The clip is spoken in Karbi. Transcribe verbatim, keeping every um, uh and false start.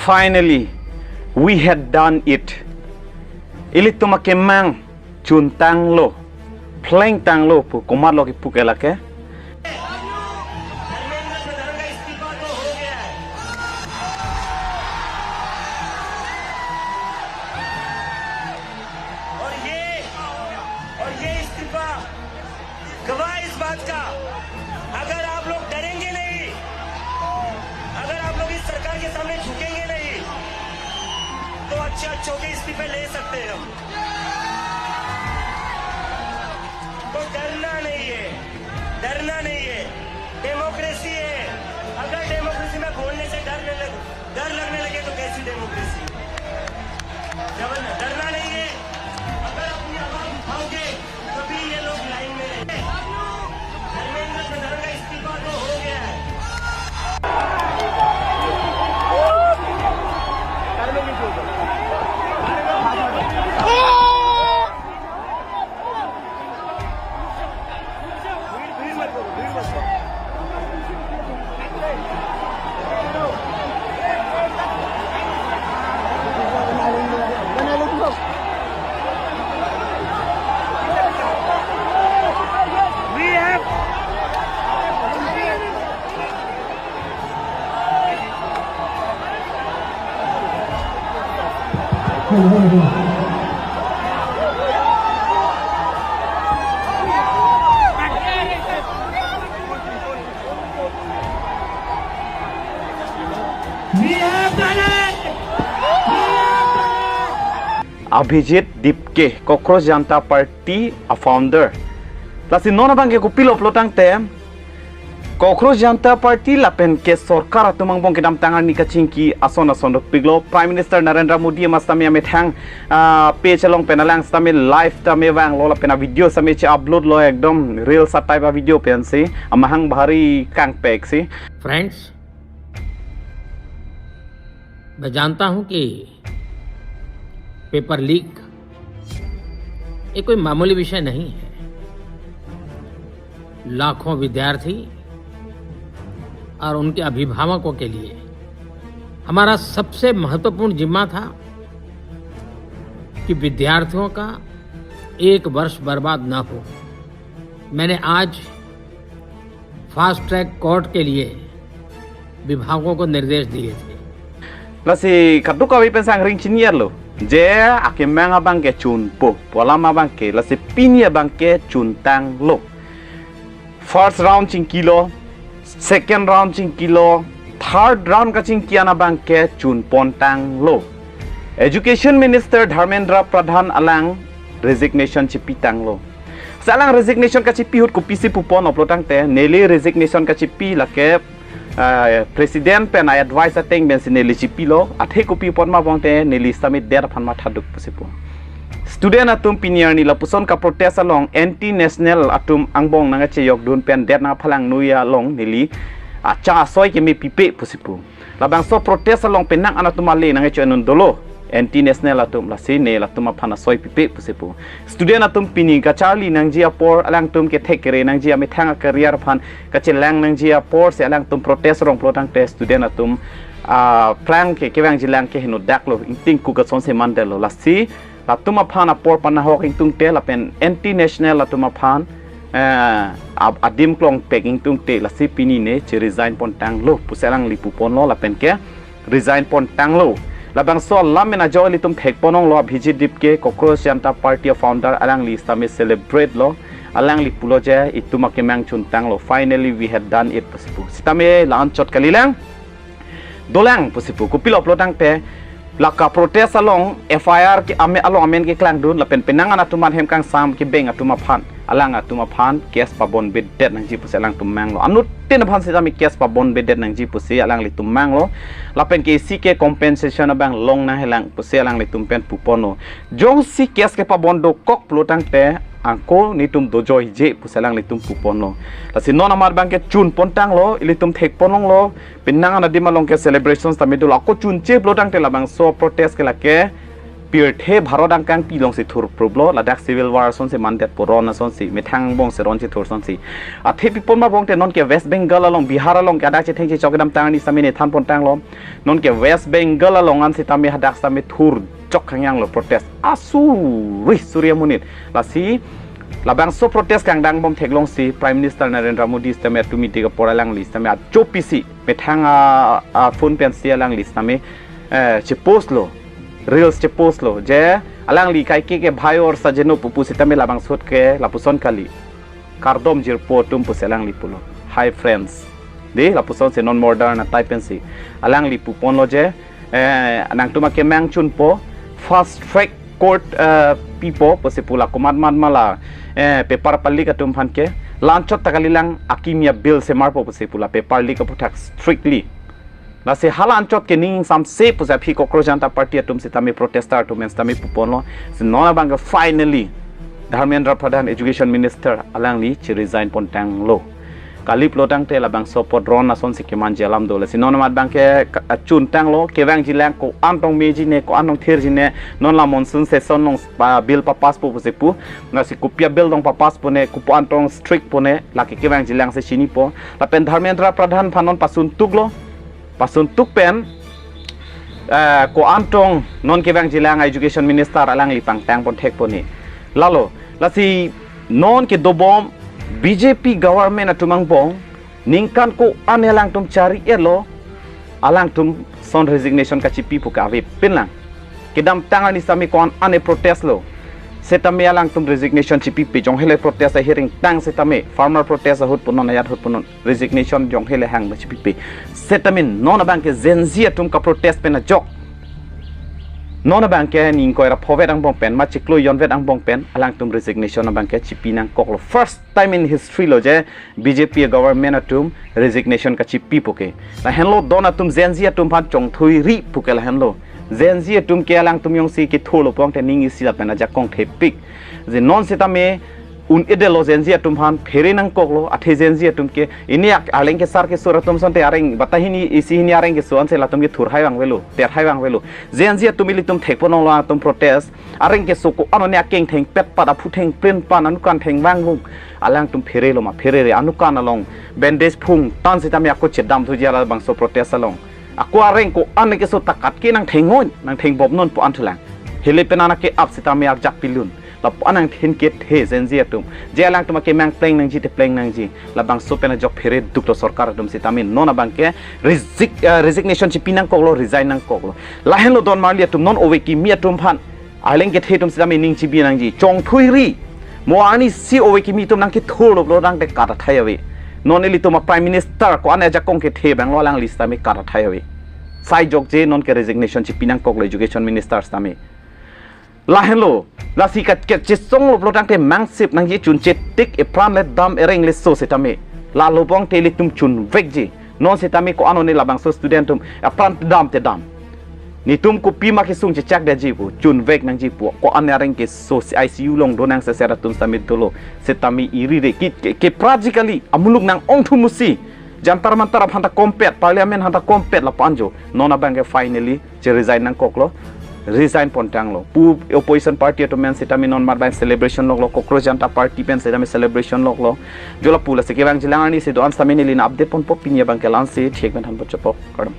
Finally, we had done it. Ilitum akemang chuntanglo, plengtanglo pu komatlo kipu ke lake. Dharmendra प्रधान का इस्तीफा तो हो गया है। और ये, और ये इस्तीफा गवाह इस बात का, अगर आप लोग डरेंगे नहीं, अगर आप लोग इस सरकार के सामने झुकेंगे नहीं, तो अच्छे अच्छों के इस्तीफे ले सकते हैं हम। तो डरना नहीं है, डरना नहीं है, डेमोक्रेसी है। अगर डेमोक्रेसी में बोलने से डर नहीं लग, डर लगने लगे तो कैसी डेमोक्रेसी? जब डरना नहीं है, अगर अपनी आवाज उठाओगे, तभी ये लोग लाइन में रहेंगे। धर्मेंद्र प्रधान का इस्तीफा तो हो गया है। Abhijit Dipke, Cockroach Janta Party a-founder. Lasi non abang ke kopilo pulo tangte, Cockroach Janta Party lapen ke sorkar atum angbong kedamtang arni kachingki ason ason dopiklo. Prime Minister Narendra Modi ama sitame amethang, ah, page along pen alang sitame live tame vanglo lapen a-video sitame che-upload lo, ekdom reels a-type a-video pensi amahang bahari kangpek si. Friends, मैं जानता हूं कि paper leak ये कोई मामूली विषय नहीं है। लाखों विद्यार्थी और उनके अभिभावकों के लिए हमारा सबसे महत्वपूर्ण जिम्मा था कि विद्यार्थियों का एक वर्ष बर्बाद ना हो। मैंने आज फास्ट ट्रैक कोर्ट के लिए विभागों को निर्देश दिए थे। Lasi kadokave pen sang ring chiniar lo. Je akemang abang ke chunpo, pu alam abang ke, lasi pini abang ke chuntanglo. First round chingkilo, second round chingkilo, third round kachingki an abang ke chunpontanglo. Education Minister Dharmendra Pradhan alang resignation chipitanglo. Si alang resignation kachipi ahut kopisi pupon pulo tangte, neli resignation kachipi lake, ah, President pen a-advice ateng pensi neli chipilo, athe kopi pon ma bangte neli sitame det aphan mathaduk pusi pu. Student atum pini arni lapuson ka-protest along anti-national atum angbong nangkachejokdun pen det nangphalang noi along neli, ah, cha asoi keme pipe pusi pu. Labangso protest along penang an atum ale nangkecho-en un dolo, anti-national atum, lasi ne latum aphan asoi pipe pusi pu. Student atum pini kacharli nangji apor, alangtum kethek kere nangji amethang a-career aphan kachelang nangji apor si alangtum protest rong pulo tangte student atum, ah, aphrang ke kevangjilang ke henodaklo, ingting ku kasonsi mandetlo, lasi latum aphan apor panahok ingtungte lapen anti-national atum aphan, eh, ab-, adim klongpek ingtungte lasi pini ne che-resign pontanglo pusi alangli puponlo lapen ke resign pontanglo. Labangso alam pen ajo ilitum thekponlonglo, Abhijit Dipke, Cockroach Janta Party a-founder, alangli sitame celebrate lo, alangli pulo je itum akemang chuntanglo, finally we had done it pusi pu. Sitame la-anchot kalilang. Dolang pusi pu, kopilo pulo tangte, la ka-protest along F I R ke ame along amen keklangdun lapen penang an atum an hem kangsam kebeng atum aphan, alang atum aphan case pabonbedet nangji pusi alangtum manglo. Anuttin aphan sitame case pabonbedet nangji pusi alanglitum manglo. Lapen ke isi ke compensation abang long nanghelang pusi alanglitum pen puponlo. Jongsi case kepabon dokok pulo tangte ako netum dojoije pusi alanglitum puponlo. Lasi non amat abang ke chunpontanglo, ilitum thekponlonglo, penang an adim along ke celebrations tame dolo, ako chunche pulo tangte labangso protest ke lake Pirthe Bharat angkang pi alongsi thurpruplo, ladak civil war asonsi mandet po, ron asonsi, methang angbong si ron chethur asonsi. Athe pi pon ma bong te non ke West Bengal along, Bihar along ke adak chetheng chechok kedamtang arni sitame ne than pontanglo. Non ke West Bengal along an sitame hadak sitame thurjok hangyanglo protest. Asuri suri amonit. Lasi labangso protest kangdang bom theklongsi Prime Minister Narendra Modi sitame atum midi kapor alangli sitame ajo pisi methang a, a phone pensi alangli sitame, eh, chepost lo, reels chepost lo, je alangli kaike ke bhai aur sajeno pupu sitame labangso ahut ke lapuson kali, kardom jirpo atum pusi alangli pulo. Hi friends. Dei, lapusonsi non modern a-type pensi alangli puponlo je, eh, nangtum akemang chunpo, fast track court, eh, pipo pusi pu, la komat mat ma la, eh, paper pa-leak atum aphan ke, la anchot ta kalilang, akimi a-bail semarpo pusi pu, la paper leak aputhak strictly. Lasi hala anchot ke ning samse pusi aphi Cockroach Janta Party atum sitame, protester atum sitame puponlo. Si non abang ke finally Dharmendra Pradhan, Education Minister, alangli che-resign pontanglo. Kaliplo tangte labangso apot ron asonsi kemanji alam do. Lasi non amat abang ke ka-, achuntanglo, kevangjilang ko-an tong meji ne, ko-an tong therji ne, non la monsoon session along pa-, bill pa-passpo pusi pu. Lasi kopi a-bill tong pa-passpo ne, kopi an tong strictpo ne, lake kevangjilang si chinipo. Lapen Dharmendra Pradhan aphan non pasuntuklo. Pasuntuk pen, eh, ko-an tong non kevangjilang a-Education Minister alangli pangtang ponthekpo ne. Lalo, lasi non kedobom B J P government atum angbong, ningkan ko-an alangtum chari-etlo, alangtum ason resignation kachipi pu ke avepinlang. Kedamtang arni sitame ko-an ane protest lo. Setame alangtum resignation chipipe, jonghele protest ahiring tang setame, farmer protest ahut punon, ayat ahut punon, resignation jonghele hang ba chipipe. Setame non abang ke Gen Z atum ka-protest pen ajok, non abang ke ning koi ra phovet angbong pen, ma chiklo jonvet angbong pen, alangtum resignation abang ke chipi nangkoklo. First time in history lo je B J P government atum resignation kachipipo ke. Lahenlo don atum Gen Z atum aphan chongthui ri pu ke lahenlo. Gen Z atum ke alangtum jongsi kethurlo pulote ning isi lapen ajakong thepik. Je non sitame un-edetlo Gen Z atum aphan, phere nangkoklo, athe Gen Z atum ke, ini ak-, arleng kesar kesur atum asonte areng, bata hini isi hini areng keso ansi latum kethur hai vangvelo, ter hai vangvelo. Gen Z atum ilitum thekponlonglo atum protest, areng keso ko-an one akeng thengpet pat, aphu thengplen pan, anukan thengvang vung. Alangtum pherelo ma, pherere, anukan along bandage phung tan sitame ako chedam thuji labangso protest along. Ako areng ko-an keso ta kat ke nangtheng-oi, nangthengbomnon pu an thulang. Hele pen an ake-ap sitame arjak pilun. Lapu an nangthin kethe Gen Z atum. Je alangtum akemang pleng nangji te pleng nangji. Labangso pen ajok phere duklo sorkar atum sitame non abang ke resig-, eh, resignation chipi nangkoklo, resign nangkoklo. Lahenlo don marli atum non ove kimi atum aphan, arleng kethe atum sitame ning chibi nangji. Chongthui ri. Mo arnisi ove kimi atum nangkethurlo pulo tangte kat athai ave. Non ilitum a-Prime Minister ko-an ajakong kethe abanglo alangli sitame kat athai ave. Sai jokje non ke resignation chipi nangkoklo Education Minister sitame. Lahenlo, lasi kat kachesonglo pulo tangte mangsip nangji, chunche tik, epran le dam, ereng le so sitame. Lalo bong te ilitum chunvekji. Non sitame ko-an one labangso student atum, epran dam te dam. Netum kopi ma kesung chechakdetji pu, chunvek nangji pu. Ko-an areng keso, I C U along donang seser atum sitame dolo. Sitame iri re ki, ke, ke practically amuluk nang-ongthu musi. Jantar Mantar aphan ta kompet, Parliament aphan ta kompet lapu an jo. Non abang ke finally che-resign nangkoklo, resign pontanglo. Pu opposition party atum pen sitame non mat abang celebration loklo, Cockroach Janta Party pen sitame celebration loklo. Jo lapu, lasi kevangjilang arnisi do-an sitame neli nang update ponpo, pini abang ke la-ansi, thik pen thanpo, chapok, kardom.